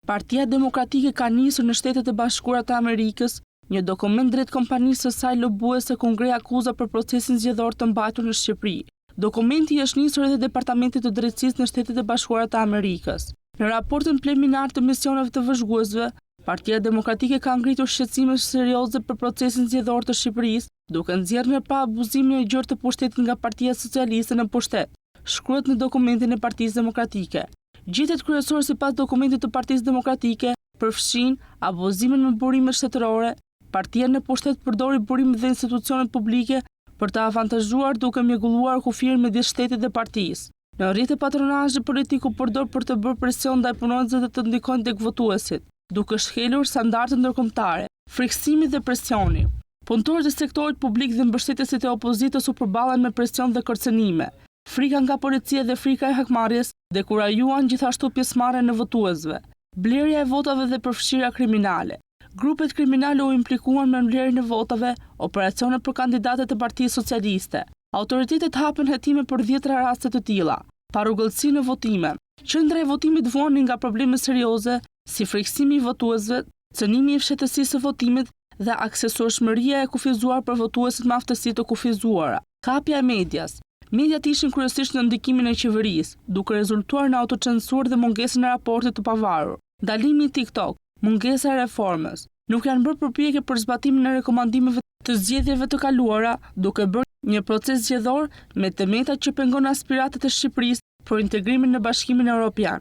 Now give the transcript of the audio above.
Partia Demokratike ka nisur në Shtetet e Bashkuara të Amerikës një dokument drejt kompanisë së saj lobuese ku ngre akuza për procesin zgjedhor të mbajtur në Shqipëri. Dokumenti i është nisur edhe Departamentit të Drejtësisë në Shtetet e Bashkuara të Amerikës. Në raportin preliminar të misioneve të vëzhguesve, Partia Demokratike ka ngritur shqetësime serioze për procesin zgjedhor të Shqipërisë, duke nxjerrë në pah abuzimin e gjerë të pushtetit nga Partia Socialiste në pushtet, shkruhet në dokumentin e Partisë Demokratike. Gjetjet kryesore sipas dokumentit të Partisë Demokratike përfshijnë abuzimin me burimet shtetërore, partia në pushtet përdori burimet dhe institucionet publike për të avantazhuar duke mjegulluar kufirin midis shtetit dhe partisë. Në rrjete patronazhi politik u përdor për të bërë presion ndaj punonjësve dhe të ndikojnë tek votuesit, duke shkelur standardet ndërkombëtare. Frikësimi dhe presioni. Punëtorët e sektorit publik dhe mbështetësit e opozitës u përballën me presion dhe kërcënime. Frika nga policia dhe frika e hakmarrjes dekurajuan gjithashtu pjesëmarrjen e votuesve. Blerja e votave dhe përfshirja kriminale. Grupet kriminale u implikuan me blerjen e votave, operacione për kandidatët e Partisë Socialiste. Autoritetet hapën hetime për dhjetëra raste të tilla. Parregullsi në votime. Qendra e votimit vuanin nga probleme serioze, si frikësimi i votuesve, cënimi i fshehtësisë së votimit dhe aksesueshmëria e kufizuar për votuesit me aftësi të kufizuara. Kapja e medias. Mediat ishin kryesisht në ndikimin e qeverisë, duke rezultuar në autocensurë dhe mungesën e raportit të pavarur. Ndalimi i TikTok, mungesa e reformës. Nuk janë bërë përpjekje për zbatimin e rekomandimeve të zgjedhjeve të kaluara, duke bërë një proces zgjedhor me të meta që pengon aspiratat e Shqipërisë për integrimin në Bashkimin Europian.